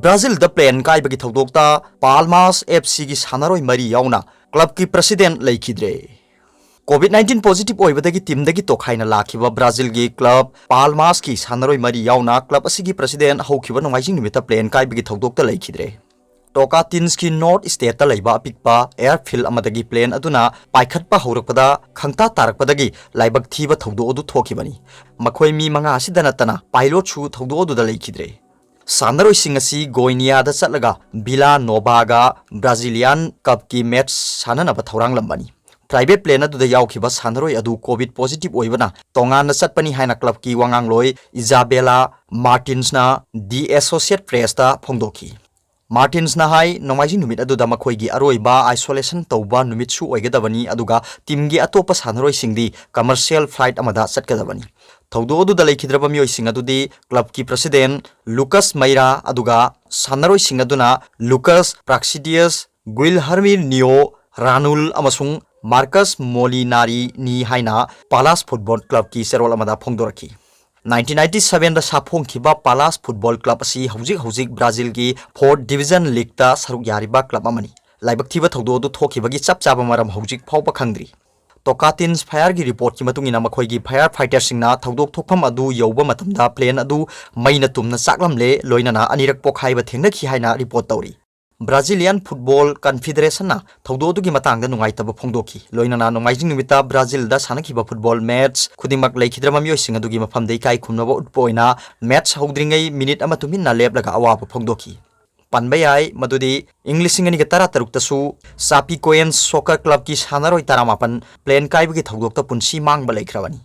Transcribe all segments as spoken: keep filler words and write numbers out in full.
ꯕ꯭ꯔꯥꯖꯤꯜꯗ plane ꯀꯥꯏꯕꯒꯤ ꯊꯧꯗꯣꯛꯇ ꯄꯥꯜꯃꯥꯁ F ꯁꯤꯒꯤ ꯁꯥꯟꯅꯔꯣꯏ ꯃꯔꯤ ꯌꯥꯎꯅ clubꯀꯤ president ꯂꯩꯈꯤꯗ꯭ꯔꯦ꯫ COVID nineteen positive ꯑꯣꯏꯕꯗꯒꯤ teamꯗꯒꯤ ꯇꯣꯈꯥꯏꯅ ꯂꯥꯛꯈꯤꯕ ꯕ꯭ꯔꯥꯖꯤꯜꯒꯤ club ꯄꯥꯜꯃꯥꯁꯀꯤ ꯁꯥꯟꯅꯔꯣꯏ ꯃꯔꯤ ꯌꯥꯎꯅ club ꯑꯁꯤꯒꯤ president ꯍꯧꯈꯤꯕ ꯅꯣꯡꯃꯥꯏꯖꯤꯡ ꯅꯨꯃꯤꯠꯇ plane ꯀꯥꯏꯕꯒꯤ ꯊꯧꯗꯣꯛꯇ ꯂꯩꯈꯤꯗ꯭ꯔꯦ꯫ ꯇꯣꯀꯥꯇꯤꯟꯁꯀꯤ North Stateꯇ ꯂꯩꯕ ꯑꯄꯤꯛꯄ airfield ꯑꯃꯗꯒꯤ plane ꯑꯗꯨꯅ ꯄꯥꯏꯈꯠꯄ ꯍꯧꯔꯛꯄꯗ ꯈꯪꯇꯥ ꯇꯥꯔꯛꯄꯗꯒꯤ ꯂꯥꯏꯕꯛ ꯊꯤꯕ ꯊꯧꯗꯣꯛ ꯑꯗꯨ ꯊꯣꯛꯈꯤꯕꯅꯤ꯫ ꯃꯈꯣꯏ ꯃꯤ ꯃꯉꯥ ꯑꯁꯤꯗ ꯅꯠꯇꯅ pilotꯁꯨ ꯊꯧꯗꯣꯛ ꯑꯗꯨꯗ ꯂꯩꯈꯤꯗ꯭ꯔꯦ꯫ ꯁꯥꯟꯅꯔꯣꯏꯁꯤꯡ ꯑꯁꯤ ꯒꯣꯏꯅꯤꯌꯥꯗ ꯆꯠꯂꯒ ꯚꯤꯂꯥ ꯅꯣꯚꯥꯒ Brazilian cupꯀꯤ match ꯁꯥꯟꯅꯅꯕ ꯊꯧꯔꯥꯡꯂꯝꯕꯅꯤ꯫ Private plane ꯑꯗꯨꯗ ꯌꯥꯎꯈꯤꯕ ꯁꯥꯟꯅꯔꯣꯏ ꯑꯗꯨ COVID positive ꯑꯣꯏꯕꯅ ꯇꯣꯉꯥꯟꯅ ꯆꯠꯄꯅꯤ ꯍꯥꯏꯅ clubꯀꯤ ꯋꯥꯉꯥꯡꯂꯣꯏ ꯏꯖꯥꯕꯦꯂꯥ ꯃꯥꯔꯇꯤꯟꯁꯅ The Associated Pressꯇ ꯐꯣꯡꯗꯣꯛꯈꯤ꯫ ꯃꯥꯔꯇꯤꯟꯁꯅ ꯍꯥꯏ, ꯅꯣꯡꯃꯥꯏꯖꯤꯡ ꯅꯨꯃꯤꯠ ꯑꯗꯨꯗ ꯃꯈꯣꯏꯒꯤ ꯑꯔꯣꯏꯕ isolation ꯇꯧꯕ ꯅꯨꯃꯤꯠꯁꯨ ꯑꯣꯏꯒꯗꯕꯅꯤ, ꯑꯗꯨꯒ teamꯒꯤ ꯑꯇꯣꯞꯄ ꯁꯥꯟꯅꯔꯣꯏꯁꯤꯡꯗꯤ commercial flight ꯑꯃꯗ ꯆꯠꯀꯗꯕꯅꯤ꯫ ꯊꯧꯗꯣꯛ ꯑꯗꯨꯗ ꯂꯩꯈꯤꯗ꯭ꯔꯕ ꯃꯤꯑꯣꯏꯁꯤꯡ ꯑꯗꯨꯗꯤ clubꯀꯤ president ꯂꯨꯀꯁ ꯃꯩꯔꯥ, ꯑꯗꯨꯒ ꯁꯥꯟꯅꯔꯣꯏꯁꯤꯡ ꯑꯗꯨꯅ ꯂꯨꯀꯁ ꯄ꯭ꯔꯥꯛꯁꯤꯗꯤꯌꯁ, ꯒꯨꯏꯜꯍꯔꯃꯤꯅꯤꯌꯣ ꯔꯥꯅꯨꯜ ꯑꯃꯁꯨꯡ ꯃꯥꯔꯀꯁ ꯃꯣꯂꯤꯅꯥꯔꯤꯅꯤ ꯍꯥꯏꯅ ꯄꯥꯂꯥꯁ ꯐꯨꯠꯕꯣꯜ clubꯀꯤ ꯆꯦꯔꯣꯜ ꯑꯃꯗ ꯐꯣꯡꯗꯣꯔꯛꯈꯤ꯫ Nineteen ninety sevenꯗ ꯁꯥꯐꯣꯡꯈꯤꯕ ꯄꯥꯂꯥꯁ ꯐꯨꯠꯕꯣꯜ club ꯑꯁꯤ ꯍꯧꯖꯤꯛ ꯍꯧꯖꯤꯛ ꯕ꯭ꯔꯥꯖꯤꯜꯒꯤ Fourth Division leagueꯇ ꯁꯔꯨꯛ ꯌꯥꯔꯤꯕ club ꯑꯃꯅꯤ꯫ ꯂꯥꯏꯕꯛ ꯊꯤꯕ ꯊꯧꯗꯣꯛ ꯑꯗꯨ ꯊꯣꯛꯈꯤꯕꯒꯤ ꯆꯞ ꯆꯥꯕ ꯃꯔꯝ ꯍꯧꯖꯤꯛ ꯐꯥꯎꯕ ꯈꯪꯗ꯭ꯔꯤ꯫ ꯇꯣꯀꯥꯇꯤꯟꯁ fireꯒꯤ reportꯀꯤ ꯃꯇꯨꯡ ꯏꯟꯅ, ꯃꯈꯣꯏꯒꯤ fire fighterꯁꯤꯡꯅ ꯊꯧꯗꯣꯛ ꯊꯣꯛꯐꯝ ꯑꯗꯨ ꯌꯧꯕ ꯃꯇꯝꯗ plane ꯑꯗꯨ ꯃꯩꯅ ꯇꯨꯝꯅ ꯆꯥꯛꯂꯝꯂꯦ, ꯂꯣꯏꯅꯅ ꯑꯅꯤꯔꯛ ꯄꯣꯈꯥꯏꯕ ꯊꯦꯡꯅꯈꯤ ꯍꯥꯏꯅ report ꯇꯧꯔꯤ꯫ Brazilian Football Confederationꯅ ꯊꯧꯗꯣꯛ ꯑꯗꯨꯒꯤ ꯃꯇꯥꯡꯗ ꯅꯨꯡꯉꯥꯏꯇꯕ ꯐꯣꯡꯗꯣꯛꯈꯤ꯫ ꯂꯣꯏꯅꯅ ꯅꯣꯡꯃꯥꯏꯖꯤꯡ ꯅꯨꯃꯤꯠꯇ ꯕ꯭ꯔꯥꯖꯤꯜꯗ ꯁꯥꯟꯅꯈꯤꯕ football match ꯈꯨꯗꯤꯡꯃꯛ ꯂꯩꯈꯤꯗ꯭ꯔꯕ ꯃꯤꯑꯣꯏꯁꯤꯡ ꯑꯗꯨꯒꯤ ꯃꯐꯝꯗ ꯏꯀꯥꯏ ꯈꯨꯝꯅꯕ ꯎꯠꯄ ꯑꯣꯏꯅ match ꯍꯧꯗ꯭ꯔꯤꯉꯩ minute ꯑꯃ ꯇꯨꯃꯤꯟꯅ ꯂꯦꯞꯂꯒ ꯑꯋꯥꯕ ꯐꯣꯡꯗꯣꯛꯈꯤ꯫ ꯄꯟꯕ ꯌꯥꯏ ꯃꯗꯨꯗꯤ ꯏꯪ ꯂꯤꯁꯤꯡ ꯑꯅꯤꯒ ꯇꯔꯥ ꯇꯔꯨꯛꯇꯁꯨ Chapecoense Soccer Clubꯀꯤ ꯁꯥꯟꯅꯔꯣꯏ ꯇꯔꯥꯃꯥꯄꯟ plane ꯀꯥꯏꯕꯒꯤ ꯊꯧꯗꯣꯛꯇ ꯄꯨꯟꯁꯤ ꯃꯥꯡꯕ ꯂꯩꯈ꯭ꯔꯕꯅꯤ꯫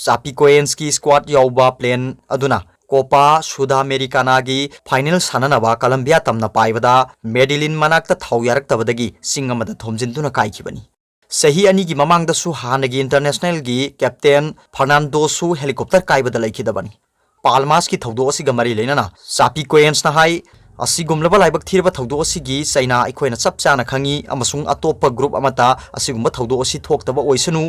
Chapecoenseꯀꯤ squad ꯌꯥꯎꯕ plane ꯑꯗꯨꯅ Copa Sudamericanaꯒꯤ final ꯁꯥꯟꯅꯅꯕ ꯀꯂꯝꯕꯤꯌꯥ ꯇꯝꯅ ꯄꯥꯏꯕꯗ Medellin ꯃꯅꯥꯛꯇ ꯊꯥꯎ ꯌꯥꯔꯛꯇꯕꯗꯒꯤ ꯆꯤꯡ ꯑꯃꯗ ꯊꯣꯝꯖꯤꯟꯗꯨꯅ ꯀꯥꯏꯈꯤꯕꯅꯤ꯫ ꯆꯍꯤ ꯑꯅꯤꯒꯤ ꯃꯃꯥꯡꯗꯁꯨ ꯍꯥꯟꯅꯒꯤ internationalꯒꯤ captain Fernandoꯁꯨ helicopter ꯀꯥꯏꯕꯗ ꯂꯩꯈꯤꯗꯕꯅꯤ꯫ ꯄꯥꯜꯃꯥꯁꯀꯤ ꯊꯧꯗꯣꯛ ꯑꯁꯤꯒ ꯃꯔꯤ ꯂꯩꯅꯅ Chapecoenseꯅ ꯍꯥꯏ, ꯑꯁꯤꯒꯨꯝꯂꯕ ꯂꯥꯏꯕꯛ ꯊꯤꯔꯕ ꯊꯧꯗꯣꯛ ꯑꯁꯤꯒꯤ ꯆꯩꯅꯥ ꯑꯩꯈꯣꯏꯅ ꯆꯞ ꯆꯥꯅ ꯈꯪꯏ ꯑꯃꯁꯨꯡ ꯑꯇꯣꯞꯄ group ꯑꯃꯠꯇ ꯑꯁꯤꯒꯨꯝꯕ ꯊꯧꯗꯣꯛ ꯑꯁꯤ ꯊꯣꯛꯇꯕ ꯑꯣꯏꯁꯅꯨ꯫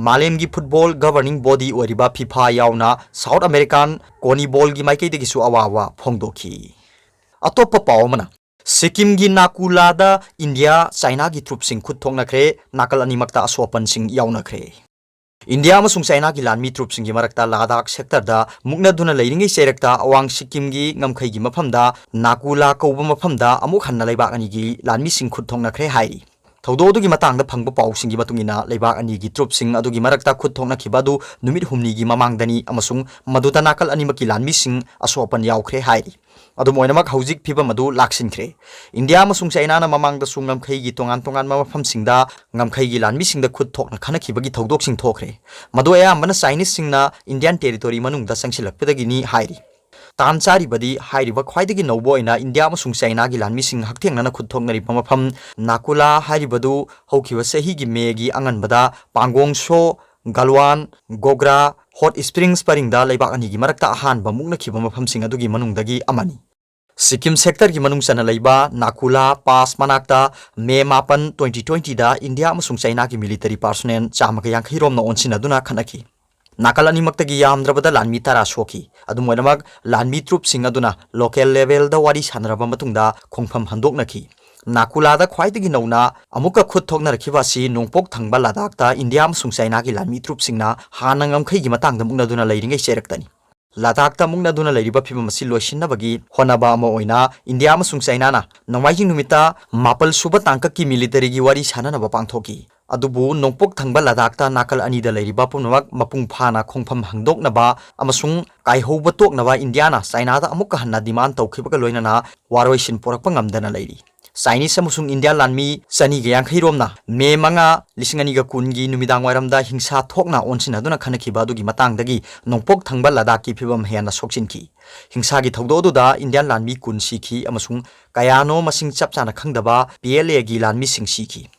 ꯃꯥꯂꯦꯝꯒꯤ football governing body ꯑꯣꯏꯔꯤꯕ FIFA ꯌꯥꯎꯅ South American CONMEBOLꯒꯤ ꯃꯥꯏꯀꯩꯗꯒꯤꯁꯨ ꯑꯋꯥꯕ ꯐꯣꯡꯗꯣꯛꯈꯤ꯫ ꯑꯇꯣꯞꯄ ꯄꯥꯎ ꯑꯃꯅ, ꯁꯤꯛꯀꯤꯝꯒꯤ ꯅꯥꯀꯨꯂꯥꯗ ꯏꯟꯗꯤꯌꯥ ꯆꯥꯏꯅꯥꯒꯤ ꯇ꯭ꯔꯨꯞꯁꯤꯡ ꯈꯨꯠ ꯊꯣꯛꯅꯈ꯭ꯔꯦ, ꯅꯥꯀꯜ ꯑꯅꯤꯃꯛꯇ ꯑꯁꯣꯛ ꯑꯄꯟꯁꯤꯡ ꯌꯥꯎꯅꯈ꯭ꯔꯦ꯫ ꯏꯟꯗꯤꯌꯥ ꯑꯃꯁꯨꯡ ꯆꯥꯏꯅꯥꯒꯤ ꯂꯥꯟꯃꯤ ꯇ꯭ꯔꯨꯞꯁꯤꯡꯒꯤ ꯃꯔꯛꯇ ꯂꯥꯗꯥꯈ ꯁꯦꯛꯇꯔꯗ ꯃꯨꯛꯅꯗꯨꯅ ꯂꯩꯔꯤꯉꯩ ꯆꯩꯔꯛꯇ ꯑꯋꯥꯡ ꯁꯤꯛꯀꯤꯝꯒꯤ ꯉꯝꯈꯩꯒꯤ ꯃꯐꯝꯗ ꯅꯥꯀꯨꯂꯥ ꯀꯧꯕ ꯃꯐꯝꯗ ꯑꯃꯨꯛ ꯍꯟꯅ ꯂꯩꯕꯥꯛ ꯑꯅꯤꯒꯤ ꯂꯥꯟꯃꯤꯁꯤꯡ ꯈꯨꯠ ꯊꯣꯛꯅꯈ꯭ꯔꯦ ꯍꯥꯏꯔꯤ꯫ ꯊꯧꯗꯣꯛ ꯑꯗꯨꯒꯤ ꯃꯇꯥꯡꯗ ꯐꯪꯕ ꯄꯥꯎꯁꯤꯡꯒꯤ ꯃꯇꯨꯡ ꯏꯟꯅ, ꯂꯩꯕꯥꯛ ꯑꯅꯤꯒꯤ ꯇ꯭ꯔꯨꯞꯁꯤꯡ ꯑꯗꯨꯒꯤ ꯃꯔꯛꯇ ꯈꯨꯠ ꯊꯣꯛꯅꯈꯤꯕ ꯑꯗꯨ ꯅꯨꯃꯤꯠ ꯍꯨꯝꯅꯤꯒꯤ ꯃꯃꯥꯡꯗꯅꯤ ꯑꯃꯁꯨꯡ ꯃꯗꯨꯗ ꯅꯥꯀꯜ ꯑꯅꯤꯃꯛꯀꯤ ꯂꯥꯟꯃꯤꯁꯤꯡ ꯑꯁꯣꯛ ꯑꯄꯟ ꯌꯥꯎꯈ꯭ꯔꯦ ꯍꯥꯏꯔꯤ꯫ ꯑꯗꯨꯝ ꯑꯣꯏꯅꯃꯛ, ꯍꯧꯖꯤꯛ ꯐꯤꯚꯝ ꯑꯗꯨ ꯂꯥꯛꯁꯤꯟꯈ꯭ꯔꯦ꯫ ꯏꯟꯗꯤꯌꯥ ꯑꯃꯁꯨꯡ ꯆꯥꯏꯅꯥꯅ ꯃꯃꯥꯡꯗꯁꯨ ꯉꯝꯈꯩꯒꯤ ꯇꯣꯉꯥꯟ ꯇꯣꯉꯥꯟꯕ ꯃꯐꯝꯁꯤꯡꯗ ꯉꯝꯈꯩꯒꯤ ꯂꯥꯟꯃꯤꯁꯤꯡꯗ ꯈꯨꯠ ꯊꯣꯛꯅ ꯈꯟꯅꯈꯤꯕꯒꯤ ꯊꯧꯗꯣꯛꯁꯤꯡ ꯊꯣꯛꯈ꯭ꯔꯦ꯫ ꯃꯗꯨ ꯑꯌꯥꯝꯕꯅ ꯆꯥꯏꯅꯤꯁꯁꯤꯡꯅ ꯏꯟꯗꯤꯌꯥꯟ ꯇꯦꯔꯤꯇꯣꯔꯤ ꯃꯅꯨꯡꯗ ꯆꯪꯁꯤꯜꯂꯛꯄꯗꯒꯤꯅꯤ ꯍꯥꯏꯔꯤ꯫ ꯇꯥꯟ ꯆꯥꯔꯤꯕꯗꯤ, ꯍꯥꯏꯔꯤꯕ ꯈ꯭ꯋꯥꯏꯗꯒꯤ ꯅꯧꯕ ꯑꯣꯏꯅ ꯏꯟꯗꯤꯌꯥ ꯑꯃꯁꯨꯡ ꯆꯥꯏꯅꯥꯒꯤ ꯂꯥꯟꯃꯤꯁꯤꯡ ꯍꯛꯊꯦꯡꯅꯅ ꯈꯨꯠ ꯊꯣꯛꯅꯔꯤꯕ ꯃꯐꯝ ꯅꯥꯀꯨꯂꯥ ꯍꯥꯏꯔꯤꯕꯗꯨ ꯍꯧꯈꯤꯕ ꯆꯍꯤꯒꯤ ꯃꯦꯒꯤ ꯑꯉꯟꯕꯗ ꯄꯥꯡꯒꯣꯡ ꯁꯣ, ꯒꯜꯋꯥꯟ, ꯒꯣꯒ꯭ꯔꯥ, ꯍꯣꯠ ꯁ꯭ꯄ꯭ꯔꯤꯡꯁ ꯄꯔꯤꯡꯗ ꯂꯩꯕꯥꯛ ꯑꯅꯤꯒꯤ ꯃꯔꯛꯇ ꯑꯍꯥꯟꯕ ꯃꯨꯛꯅꯈꯤꯕ ꯃꯐꯝꯁꯤꯡ ꯑꯗꯨꯒꯤ ꯃꯅꯨꯡꯗꯒꯤ ꯑꯃꯅꯤ꯫ ꯁꯤꯛꯀꯤꯝ ꯁꯦꯛꯇꯔꯒꯤ ꯃꯅꯨꯡ ꯆꯟꯅ ꯂꯩꯕ ꯅꯥꯀꯨꯂꯥ ꯄꯥꯁ ꯃꯅꯥꯛꯇ ꯃꯦ ꯃꯥꯄꯟ, twenty twenty ꯗ ꯏꯟꯗꯤꯌꯥ ꯑꯃꯁꯨꯡ ꯆꯥꯏꯅꯥꯒꯤ ꯃꯤꯂꯤꯇꯔꯤ ꯄꯥꯔꯁꯣꯅꯦꯜ ꯆꯥꯝꯃꯒ ꯌꯥꯡꯈꯩ ꯔꯣꯝꯅ ꯑꯣꯟꯁꯤꯟꯅꯗꯨꯅ ꯈꯠꯅꯈꯤ꯫ ꯅꯥꯀꯜ ꯑꯅꯤꯃꯛꯇꯒꯤ ꯌꯥꯝꯗ꯭ꯔꯕꯗ ꯂꯥꯟꯃꯤ ꯇꯔꯥ ꯁꯣꯛꯈꯤ꯫ ꯑꯗꯨꯝ ꯑꯣꯏꯅꯃꯛ, ꯂꯥꯟꯃꯤ ꯇ꯭ꯔꯨꯞꯁꯤꯡ ꯑꯗꯨꯅ ꯂꯣꯀꯦꯜ ꯂꯦꯚꯦꯜꯗ ꯋꯥꯔꯤ ꯁꯥꯟꯅꯔꯕ ꯃꯇꯨꯡꯗ ꯈꯣꯡꯐꯝ ꯍꯟꯗꯣꯛꯅꯈꯤ꯫ ꯅꯥꯀꯨꯂꯥꯗ ꯈ꯭ꯋꯥꯏꯗꯒꯤ ꯅꯧꯅ ꯑꯃꯨꯛꯀ ꯈꯨꯠ ꯊꯣꯛꯅꯔꯛꯈꯤꯕ ꯑꯁꯤ ꯅꯣꯡꯄꯣꯛ ꯊꯪꯕ ꯂꯗꯥꯈꯇ ꯏꯟꯗꯤꯌꯥ ꯑꯃꯁꯨꯡ ꯆꯥꯏꯅꯥꯒꯤ ꯂꯥꯟꯃꯤ ꯇ꯭ꯔꯨꯞꯁꯤꯡꯅ ꯍꯥꯟꯅ ꯉꯝꯈꯩꯒꯤ ꯃꯇꯥꯡꯗ ꯃꯨꯛꯅꯗꯨꯅ ꯂꯩꯔꯤꯉꯩ ꯆꯩꯔꯛꯇꯅꯤ꯫ ꯂꯗꯥꯈꯇ ꯃꯨꯛꯅꯗꯨꯅ ꯂꯩꯔꯤꯕ ꯐꯤꯕꯝ ꯑꯁꯤ ꯂꯣꯏꯁꯤꯟꯅꯕꯒꯤ ꯍꯣꯠꯅꯕ ꯑꯃ ꯑꯣꯏꯅ ꯏꯟꯗꯤꯌꯥ ꯑꯃꯁꯨꯡ ꯆꯥꯏꯅꯥꯅ ꯅꯣꯡꯃꯥꯏꯖꯤꯡ ꯅꯨꯃꯤꯠꯇ ꯃꯥꯄꯜ ꯁꯨꯕ ꯇꯥꯡꯀꯛꯀꯤ ꯃꯤꯂꯤꯇꯔꯤꯒꯤ ꯋꯥꯔꯤ ꯁꯥꯅꯅꯕ ꯄꯥꯡꯊꯣꯛꯈꯤ꯫ ꯑꯗꯨꯕꯨ ꯅꯣꯡꯄꯣꯛ ꯊꯪꯕ ꯂꯗꯥꯈꯇ ꯅꯥꯀꯜ ꯑꯅꯤꯗ ꯂꯩꯔꯤꯕ ꯄꯨꯝꯅꯃꯛ ꯃꯄꯨꯡ ꯐꯥꯅ ꯈꯣꯡꯐꯝ ꯍꯥꯡꯗꯣꯛꯅꯕ ꯑꯃꯁꯨꯡ ꯀꯥꯏꯍꯧꯕ ꯇꯣꯛꯅꯕ ꯏꯟꯗꯤꯌꯥꯅ ꯆꯥꯏꯅꯥꯗ ꯑꯃꯨꯛꯀ ꯍꯟꯅ ꯗꯤꯃꯥꯟ ꯇꯧꯈꯤꯕꯒ ꯂꯣꯏꯅꯅ ꯋꯥꯔꯣꯏꯁꯤꯟ ꯄꯨꯔꯛꯄ ꯉꯝꯗꯅ ꯂꯩꯔꯤ꯫ ꯆꯥꯏꯅꯤꯁ ꯑꯃꯁꯨꯡ ꯏꯟꯗꯤꯌꯥ ꯂꯥꯟꯃꯤ ꯆꯅꯤꯒ ꯌꯥꯡꯈꯩ ꯔꯣꯝꯅ ꯃꯦ ꯃꯉꯥ, ꯂꯤꯁꯤꯡ ꯑꯅꯤꯒ ꯀꯨꯟꯒꯤ ꯅꯨꯃꯤꯗꯥꯡ ꯋꯥꯏꯔꯝꯗ ꯍꯤꯡꯁꯥ ꯊꯣꯛꯅ ꯑꯣꯟꯁꯤꯟꯅꯗꯨꯅ ꯈꯠꯅꯈꯤꯕ ꯑꯗꯨꯒꯤ ꯃꯇꯥꯡꯗꯒꯤ ꯅꯣꯡꯄꯣꯛ ꯊꯪꯕ ꯂꯗꯥꯈꯀꯤ ꯐꯤꯕꯝ ꯍꯦꯟꯅ ꯁꯣꯛꯆꯤꯟꯈꯤ꯫ ꯍꯤꯡꯁꯥꯒꯤ ꯊꯧꯗꯣꯛ ꯑꯗꯨꯗ ꯏꯟꯗꯤꯌꯥꯟ ꯂꯥꯟꯃꯤ ꯀꯨꯟ ꯁꯤꯈꯤ ꯑꯃꯁꯨꯡ ꯀꯌꯥꯅꯣ ꯃꯁꯤꯡ ꯆꯞ ꯆꯥꯅ ꯈꯪꯗꯕ ꯄꯤ ꯑꯦꯜ ꯑꯦꯒꯤ ꯂꯥꯟꯃꯤꯁꯤꯡ ꯁꯤꯈꯤ꯫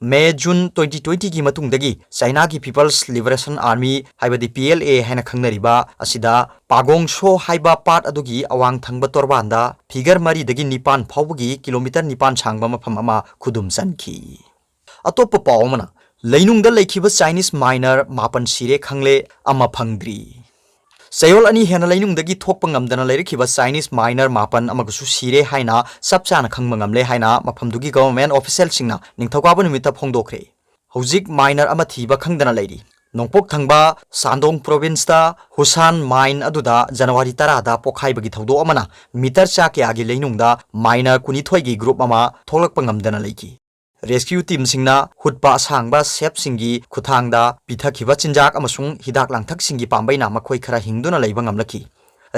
ꯃꯦ, ꯖꯨꯟ twenty twenty ꯒꯤ ꯃꯇꯨꯡꯗꯒꯤ ꯆꯥꯏꯅꯥꯒꯤ People's Liberation Army, ꯍꯥꯏꯕꯗꯤ P L A ꯍꯥꯏꯅ ꯈꯪꯅꯔꯤꯕ ꯑꯁꯤꯗ ꯄꯥꯒꯣꯡ ꯁꯣ ꯍꯥꯏꯕ ꯄꯥꯠ ꯑꯗꯨꯒꯤ ꯑꯋꯥꯡ ꯊꯪꯕ ꯇꯣꯔꯕꯥꯟꯗ ꯐꯤꯒꯔ ꯃꯔꯤꯗꯒꯤ ꯅꯤꯄꯥꯟ ꯐꯥꯎꯕꯒꯤ ꯀꯤꯂꯣꯃꯤꯇꯔ ꯅꯤꯄꯥꯟ ꯁꯥꯡꯕ ꯃꯐꯝ ꯑꯃ ꯈꯨꯗꯨꯝ ꯆꯟꯈꯤ꯫ ꯑꯇꯣꯞꯄ ꯄꯥꯎ ꯑꯃꯅ, ꯂꯩꯅꯨꯡꯗ ꯂꯩꯈꯤꯕ ꯆꯥꯏꯅꯤꯁ ꯃꯥꯏꯅꯔ ꯃꯥꯄꯟ ꯁꯤꯔꯦ ꯈꯪꯂꯦ, ꯑꯃ ꯐꯪꯗ꯭ꯔꯤ꯫ ꯆꯌꯣꯜ ꯑꯅꯤ ꯍꯦꯟꯅ ꯂꯩꯅꯨꯡꯗꯒꯤ ꯊꯣꯛꯄ ꯉꯝꯗꯅ ꯂꯩꯔꯛꯈꯤꯕ Chinese miner ꯃꯥꯄꯟ ꯑꯃꯒꯁꯨ ꯁꯤꯔꯦ ꯍꯥꯏꯅ ꯆꯞ ꯆꯥꯅ ꯈꯪꯕ ꯉꯝꯂꯦ ꯍꯥꯏꯅ ꯃꯐꯝꯗꯨꯒꯤ government officialꯁꯤꯡꯅ ꯅꯤꯡꯊꯧꯀꯥꯕ ꯅꯨꯃꯤꯠꯇ ꯐꯣꯡꯗꯣꯛꯈ꯭ꯔꯦ꯫ ꯍꯧꯖꯤꯛ miner ꯑꯃ ꯊꯤꯕ ꯈꯪꯗꯅ ꯂꯩꯔꯤ꯫ ꯅꯣꯡꯄꯣꯛ ꯊꯪꯕ ꯁꯥꯟꯗꯣꯡ provinceꯇ ꯍꯨꯁꯥꯟ mine ꯑꯗꯨꯗ January ꯇꯔꯥꯗ ꯄꯣꯛꯈꯥꯏꯕꯒꯤ ꯊꯧꯗꯣꯛ ꯑꯃꯅ meter ꯆꯥ ꯀꯌꯥꯒꯤ ꯂꯩꯅꯨꯡꯗ miner ꯀꯨꯟꯅꯤꯊꯣꯏꯒꯤ group ꯑꯃ ꯊꯣꯛꯂꯛꯄ ꯉꯝꯗꯅ ꯂꯩꯈꯤ꯫ Rescue teamꯁꯤꯡꯅ ꯍꯨꯠꯄ ꯑꯁꯥꯡꯕ shaftꯁꯤꯡꯒꯤ ꯈꯨꯠꯊꯥꯡꯗ ꯄꯤꯊꯈꯤꯕ ꯆꯤꯟꯖꯥꯛ ꯑꯃꯁꯨꯡ ꯍꯤꯗꯥꯛ ꯂꯥꯡꯊꯛꯁꯤꯡꯒꯤ ꯄꯥꯝꯕꯩꯅ ꯃꯈꯣꯏ ꯈꯔ ꯍꯤꯡꯗꯨꯅ ꯂꯩꯕ ꯉꯝꯂꯛꯈꯤ꯫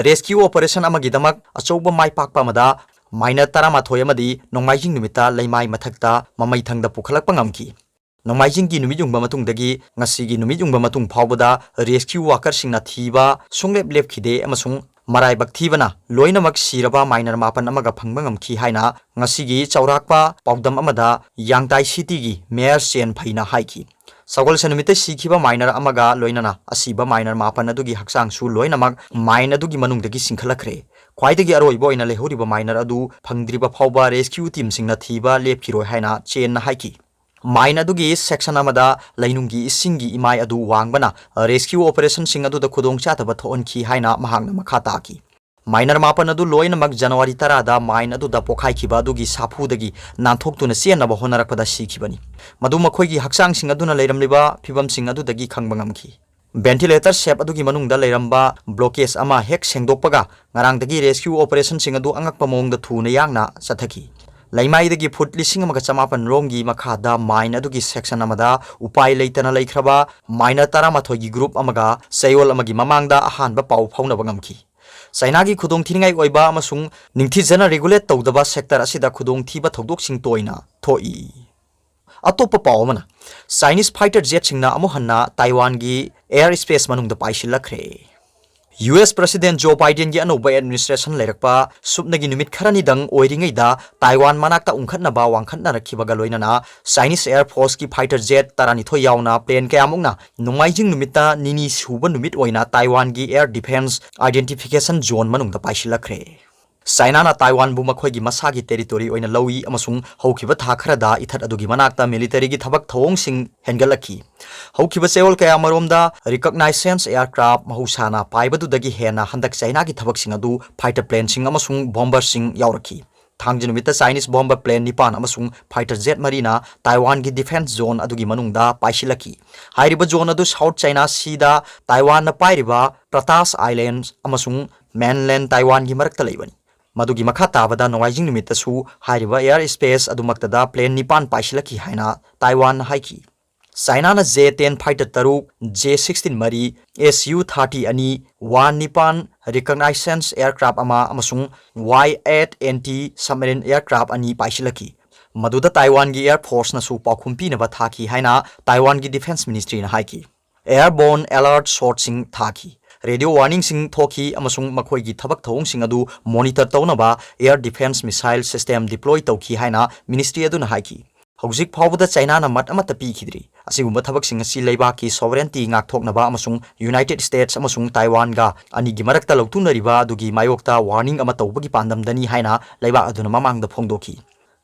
Rescue operation ꯑꯃꯒꯤꯗꯃꯛ ꯑꯆꯧꯕ ꯃꯥꯏ ꯄꯥꯛꯄ ꯑꯃꯗ miner ꯇꯔꯥꯃꯥꯊꯣꯏ ꯑꯃꯗꯤ ꯅꯣꯡꯃꯥꯏꯖꯤꯡ ꯅꯨꯃꯤꯠꯇ ꯂꯩꯃꯥꯏ ꯃꯊꯛꯇ ꯃꯃꯩ ꯊꯪꯗ ꯄꯨꯈꯠꯂꯛꯄ ꯉꯝꯈꯤ꯫ ꯅꯣꯡꯃꯥꯏꯖꯤꯡꯒꯤ ꯅꯨꯃꯤꯠ ꯌꯨꯡꯕ ꯃꯇꯨꯡꯗꯒꯤ ꯉꯁꯤꯒꯤ ꯅꯨꯃꯤꯠ ꯌꯨꯡꯕ ꯃꯇꯨꯡ ꯐꯥꯎꯕꯗ rescue workerꯁꯤꯡꯅ ꯊꯤꯕ ꯁꯨꯡꯂꯦꯞ ꯂꯦꯞꯈꯤꯗꯦ ꯑꯃꯁꯨꯡ ꯃꯔꯥꯏꯕꯛ ꯊꯤꯕꯅ ꯂꯣꯏꯅꯃꯛ ꯁꯤꯔꯕ miner ꯃꯥꯄꯟ ꯑꯃꯒ ꯐꯪꯕ ꯉꯝꯈꯤ ꯍꯥꯏꯅ ꯉꯁꯤꯒꯤ ꯆꯥꯎꯔꯥꯛꯄ ꯄꯥꯎꯗꯝ ꯑꯃꯗ ꯌꯥꯡꯇꯥꯏ cityꯒꯤ mayor ꯆꯦꯟ ꯐꯩꯅ ꯍꯥꯏꯈꯤ꯫ ꯁꯒꯣꯜꯁꯦꯟ ꯅꯨꯃꯤꯠꯇ ꯁꯤꯈꯤꯕ miner ꯑꯃꯒ ꯂꯣꯏꯅꯅ ꯑꯁꯤꯕ miner ꯃꯥꯄꯟ ꯑꯗꯨꯒꯤ ꯍꯛꯆꯥꯡꯁꯨ ꯂꯣꯏꯅꯃꯛ mine ꯑꯗꯨꯒꯤ ꯃꯅꯨꯡꯗꯒꯤ ꯆꯤꯡꯈꯠꯂꯛꯈ꯭ꯔꯦ꯫ ꯈ꯭ꯋꯥꯏꯗꯒꯤ ꯑꯔꯣꯏꯕ ꯑꯣꯏꯅ ꯂꯩꯍꯧꯔꯤꯕ miner ꯑꯗꯨ ꯐꯪꯗ꯭ꯔꯤꯕ ꯐꯥꯎꯕ rescue teamꯁꯤꯡꯅ ꯊꯤꯕ ꯂꯦꯞꯈꯤꯔꯣꯏ ꯍꯥꯏꯅ ꯆꯦꯟꯅ ꯍꯥꯏꯈꯤ꯫ Mine ꯑꯗꯨꯒꯤ section ꯑꯃꯗ ꯂꯩꯅꯨꯡꯒꯤ ꯏꯁꯤꯡꯒꯤ ꯏꯃꯥꯏ ꯑꯗꯨ ꯋꯥꯡꯕꯅ rescue operationꯁꯤꯡ ꯑꯗꯨꯗ ꯈꯨꯗꯣꯡꯆꯥꯗꯕ ꯊꯣꯛꯍꯟꯈꯤ ꯍꯥꯏꯅ ꯃꯍꯥꯛꯅ ꯃꯈꯥ ꯇꯥꯈꯤ꯫ Miner ꯃꯥꯄꯟ ꯑꯗꯨ ꯂꯣꯏꯅꯃꯛ January ꯇꯔꯥꯗ mine ꯑꯗꯨꯗ ꯄꯣꯈꯥꯏꯈꯤꯕ ꯑꯗꯨꯒꯤ ꯁꯥꯐꯨꯗꯒꯤ ꯅꯥꯟꯊꯣꯛꯇꯨꯅ ꯆꯦꯟꯅꯕ ꯍꯣꯠꯅꯔꯛꯄꯗ ꯁꯤꯈꯤꯕꯅꯤ꯫ ꯃꯗꯨ ꯃꯈꯣꯏꯒꯤ ꯍꯛꯆꯥꯡꯁꯤꯡ ꯑꯗꯨꯅ ꯂꯩꯔꯝꯂꯤꯕ ꯐꯤꯚꯝꯁꯤꯡ ꯑꯗꯨꯗꯒꯤ ꯈꯪꯕ ꯉꯝꯈꯤ꯫ Ventilator shaft ꯑꯗꯨꯒꯤ ꯃꯅꯨꯡꯗ ꯂꯩꯔꯝꯕ blockage ꯑꯃ ꯍꯦꯛ ꯁꯦꯡꯗꯣꯛꯄꯒ, ꯉꯔꯥꯡꯗꯒꯤ rescue operationꯁꯤꯡ ꯑꯗꯨ ꯑꯉꯛꯄ ꯃꯑꯣꯡꯗ ꯊꯨꯅ ꯌꯥꯡꯅ ꯆꯠꯊꯈꯤ꯫ ꯂꯩꯃꯥꯏꯗꯒꯤ ꯐꯨꯠ ꯂꯤꯁꯤꯡ ꯑꯃꯒ ꯆꯃꯥꯄꯟ ꯔꯣꯝꯒꯤ ꯃꯈꯥꯗ mine ꯑꯗꯨꯒꯤ section ꯑꯃꯗ ꯎꯄꯥꯏ ꯂꯩꯇꯅ ꯂꯩꯈ꯭ꯔꯕ miner ꯇꯔꯥꯃꯥꯊꯣꯏꯒꯤ group ꯑꯃꯒ ꯆꯌꯣꯜ ꯑꯃꯒꯤ ꯃꯃꯥꯡꯗ ꯑꯍꯥꯟꯕ ꯄꯥꯎ ꯐꯥꯎꯅꯕ ꯉꯝꯈꯤ꯫ ꯆꯥꯏꯅꯥꯒꯤ ꯈꯨꯗꯣꯡꯊꯤꯅꯤꯡꯉꯥꯏ ꯑꯣꯏꯕ ꯑꯃꯁꯨꯡ ꯅꯤꯡꯊꯤꯖꯅ regulate ꯇꯧꯗꯕ sector ꯑꯁꯤꯗ ꯈꯨꯗꯣꯡꯊꯤꯕ ꯊꯧꯗꯣꯛꯁꯤꯡ ꯇꯣꯏꯅ ꯊꯣꯛꯏ꯫ ꯑꯇꯣꯞꯄ ꯄꯥꯎ ꯑꯃꯅ, Chinese fighter jetꯁꯤꯡꯅ ꯑꯃꯨꯛ ꯍꯟꯅ ꯇꯥꯏꯋꯥꯟꯒꯤ air space ꯃꯅꯨꯡꯗ ꯄꯥꯏꯁꯤꯜꯂꯛꯈ꯭ꯔꯦ꯫ U S President Joe Bidenꯒꯤ ꯑꯅꯧꯕ administration ꯂꯩꯔꯛꯄ ꯁꯨꯞꯅꯒꯤ ꯅꯨꯃꯤꯠ ꯈꯔꯅꯤꯗꯪ ꯑꯣꯏꯔꯤꯉꯩꯗ ꯇꯥꯏꯋꯥꯟ ꯃꯅꯥꯛꯇ ꯎꯪꯈꯠꯅꯕ ꯋꯥꯡꯈꯠꯅꯔꯛꯈꯤꯕꯒ ꯂꯣꯏꯅꯅ Chinese Air Forceꯀꯤ fighter jet ꯇꯔꯥꯅꯤꯊꯣꯏ ꯌꯥꯎꯅ plane ꯀꯌꯥꯃꯨꯛꯅ ꯅꯣꯡꯃꯥꯏꯖꯤꯡ ꯅꯨꯃꯤꯠꯇ ꯅꯤꯅꯤ ꯁꯨꯕ ꯅꯨꯃꯤꯠ ꯑꯣꯏꯅ ꯇꯥꯏꯋꯥꯟꯒꯤ air defense identification zone ꯃꯅꯨꯡꯗ ꯄꯥꯏꯁꯤꯜꯂꯛꯈ꯭ꯔꯦ꯫ ꯆꯥꯏꯅꯥꯅ ꯇꯥꯏꯋꯥꯟꯕꯨ ꯃꯈꯣꯏꯒꯤ ꯃꯁꯥꯒꯤ territory ꯑꯣꯏꯅ ꯂꯧꯏ ꯑꯃꯁꯨꯡ ꯍꯧꯈꯤꯕ ꯊꯥ ꯈꯔꯗ ꯏꯊꯠ ꯑꯗꯨꯒꯤ ꯃꯅꯥꯛꯇ militaryꯒꯤ ꯊꯕꯛ ꯊꯧꯑꯣꯡꯁꯤꯡ ꯍꯦꯟꯒꯠꯂꯛꯈꯤ꯫ ꯍꯧꯈꯤꯕ ꯆꯌꯣꯜ ꯀꯌꯥꯃꯔꯣꯝꯗ reconnaissance aircraft ꯃꯍꯧꯁꯥꯅ ꯄꯥꯏꯕꯗꯨꯗꯒꯤ ꯍꯦꯟꯅ ꯍꯟꯗꯛ ꯆꯥꯏꯅꯥꯒꯤ ꯊꯕꯛꯁꯤꯡ ꯑꯗꯨ fighter planeꯁꯤꯡ ꯑꯃꯁꯨꯡ bomberꯁꯤꯡ ꯌꯥꯎꯔꯛꯈꯤ꯫ ꯊꯥꯡꯖ ꯅꯨꯃꯤꯠꯇ Chinese bomber plane ꯅꯤꯄꯥꯟ ꯑꯃꯁꯨꯡ fighter jet ꯃꯔꯤꯅ ꯇꯥꯏꯋꯥꯟꯒꯤ defence zone ꯑꯗꯨꯒꯤ ꯃꯅꯨꯡꯗ ꯄꯥꯏꯁꯤꯜꯂꯛꯈꯤ꯫ ꯍꯥꯏꯔꯤꯕ zone ꯑꯗꯨ South China Seaꯗ ꯇꯥꯏꯋꯥꯟꯅ ꯄꯥꯏꯔꯤꯕ Pratas Islands ꯑꯃꯁꯨꯡ mainland ꯇꯥꯏꯋꯥꯟꯒꯤ ꯃꯔꯛꯇ ꯂꯩꯕꯅꯤ꯫ ꯃꯗꯨꯒꯤ ꯃꯈꯥ ꯇꯥꯕꯗ ꯅꯣꯡꯃꯥꯏꯖꯤꯡ ꯅꯨꯃꯤꯠꯇꯁꯨ ꯍꯥꯏꯔꯤꯕ air space ꯑꯗꯨꯃꯛꯇꯗ plane ꯅꯤꯄꯥꯟ ꯄꯥꯏꯁꯤꯜꯂꯛꯈꯤ ꯍꯥꯏꯅ ꯇꯥꯏꯋꯥꯟꯅ ꯍꯥꯏꯈꯤ꯫ ꯆꯥꯏꯅꯥꯅ J ten fighter ꯇꯔꯨꯛ, J sixteen ꯃꯔꯤ, S U thirty ꯑꯅꯤ, ꯋꯥꯟ ꯅꯤꯄꯥꯟ reconnaissance aircraft ꯑꯃ ꯑꯃꯁꯨꯡ Y eight anti submarine aircraft ꯑꯅꯤ ꯄꯥꯏꯁꯤꯜꯂꯛꯈꯤ꯫ ꯃꯗꯨꯗ ꯇꯥꯏꯋꯥꯟꯒꯤ air forceꯅꯁꯨ ꯄꯥꯎꯈꯨꯝ ꯄꯤꯅꯕ ꯊꯥꯈꯤ ꯍꯥꯏꯅ ꯇꯥꯏꯋꯥꯟꯒꯤ defence ministryꯅ ꯍꯥꯏꯈꯤ꯫ Airborne alert shotꯁꯤꯡ ꯊꯥꯈꯤ꯫ Radio warningꯁꯤꯡ ꯊꯣꯛꯈꯤ ꯑꯃꯁꯨꯡ ꯃꯈꯣꯏꯒꯤ ꯊꯕꯛ ꯊꯧꯑꯣꯡꯁꯤꯡ ꯑꯗꯨ monitor ꯇꯧꯅꯕ air defence missile system deploy ꯇꯧꯈꯤ ꯍꯥꯏꯅ ministry ꯑꯗꯨꯅ ꯍꯥꯏꯈꯤ꯫ ꯍꯧꯖꯤꯛ ꯐꯥꯎꯕꯗ ꯆꯥꯏꯅꯥꯅ ꯃꯠ ꯑꯃꯠꯇ ꯄꯤꯈꯤꯗ꯭ꯔꯤ꯫ ꯑꯁꯤꯒꯨꯝꯕ ꯊꯕꯛꯁꯤꯡ ꯑꯁꯤ ꯂꯩꯕꯥꯛꯀꯤ sovereignty ꯉꯥꯛꯊꯣꯛꯅꯕ ꯑꯃꯁꯨꯡ United States ꯑꯃꯁꯨꯡ ꯇꯥꯏꯋꯥꯟꯒ ꯑꯅꯤꯒꯤ ꯃꯔꯛꯇ ꯂꯧꯊꯣꯛꯅꯔꯤꯕ ꯑꯗꯨꯒꯤ ꯃꯥꯌꯣꯛꯇ warning ꯑꯃ ꯇꯧꯕꯒꯤ ꯄꯥꯟꯗꯝꯗꯅꯤ ꯍꯥꯏꯅ ꯂꯩꯕꯥꯛ ꯑꯗꯨꯅ ꯃꯃꯥꯡꯗ ꯐꯣꯡꯗꯣꯛꯈꯤ꯫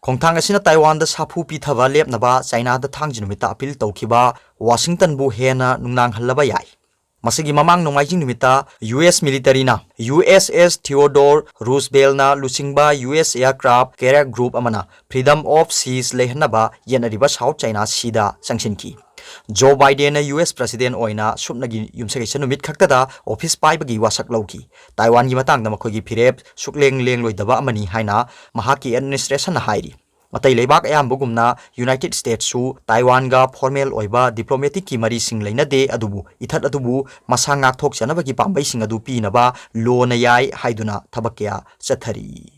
ꯈꯣꯡꯊꯥꯡ ꯑꯁꯤꯅ ꯇꯥꯏꯋꯥꯟꯗ ꯁꯥꯐꯨ ꯄꯤꯊꯕ ꯂꯦꯞꯅꯕ ꯆꯥꯏꯅꯥꯗ ꯊꯥꯡꯖ ꯅꯨꯃꯤꯠꯇ appeal ꯇꯧꯈꯤꯕ ꯋꯥꯁꯤꯡꯇꯟꯕꯨ ꯍꯦꯟꯅ ꯅꯨꯡꯅꯥꯡꯍꯜꯂꯕ ꯌꯥꯏ꯫ ꯃꯁꯤꯒꯤ ꯃꯃꯥꯡ ꯅꯣꯡꯃꯥꯏꯖꯤꯡ ꯅꯨꯃꯤꯠꯇ U S militaryꯅ U S S Theodore Rooseveltꯅ ꯂꯨꯆꯤꯡꯕ U S aircraft carrier group ꯑꯃꯅ Freedom of Seas ꯂꯩꯍꯟꯅꯕ ꯌꯦꯠꯅꯔꯤꯕ South China Seaꯗ ꯆꯪꯁꯤꯟꯈꯤ꯫ Joe Bidenꯅ U S president ꯑꯣꯏꯅ ꯁꯨꯞꯅꯒꯤ ꯌꯨꯝꯁꯀꯩꯁ ꯅꯨꯃꯤꯠ ꯈꯛꯇꯗ office ꯄꯥꯏꯕꯒꯤ ꯋꯥꯁꯛ ꯂꯧꯈꯤ꯫ ꯇꯥꯏꯋꯥꯟꯒꯤ ꯃꯇꯥꯡꯗ ꯃꯈꯣꯏꯒꯤ ꯐꯤꯔꯦꯞ ꯁꯨꯛꯂꯦꯡ ꯂꯦꯡꯂꯣꯏꯗꯕ ꯑꯃꯅꯤ ꯍꯥꯏꯅ ꯃꯍꯥꯛꯀꯤ administrationꯅ ꯍꯥꯏꯔꯤ꯫ ꯑꯇꯩ ꯂꯩꯕꯥꯛ ꯑꯌꯥꯝꯕꯒꯨꯝꯅ United Statesꯁꯨ ꯇꯥꯏꯋꯥꯟꯒ formal ꯑꯣꯏꯕ diplomaticꯀꯤ ꯃꯔꯤꯁꯤꯡ ꯂꯩꯅꯗꯦ, ꯑꯗꯨꯕꯨ ꯏꯊꯠ ꯑꯗꯨꯕꯨ ꯃꯁꯥ ꯉꯥꯛꯊꯣꯛꯆꯅꯕꯒꯤ ꯄꯥꯝꯕꯩꯁꯤꯡ ꯑꯗꯨ ꯄꯤꯅꯕ ꯂꯣꯅ ꯌꯥꯏ ꯍꯥꯏꯗꯨꯅ ꯊꯕꯛ ꯀꯌꯥ ꯆꯠꯊꯔꯤ꯫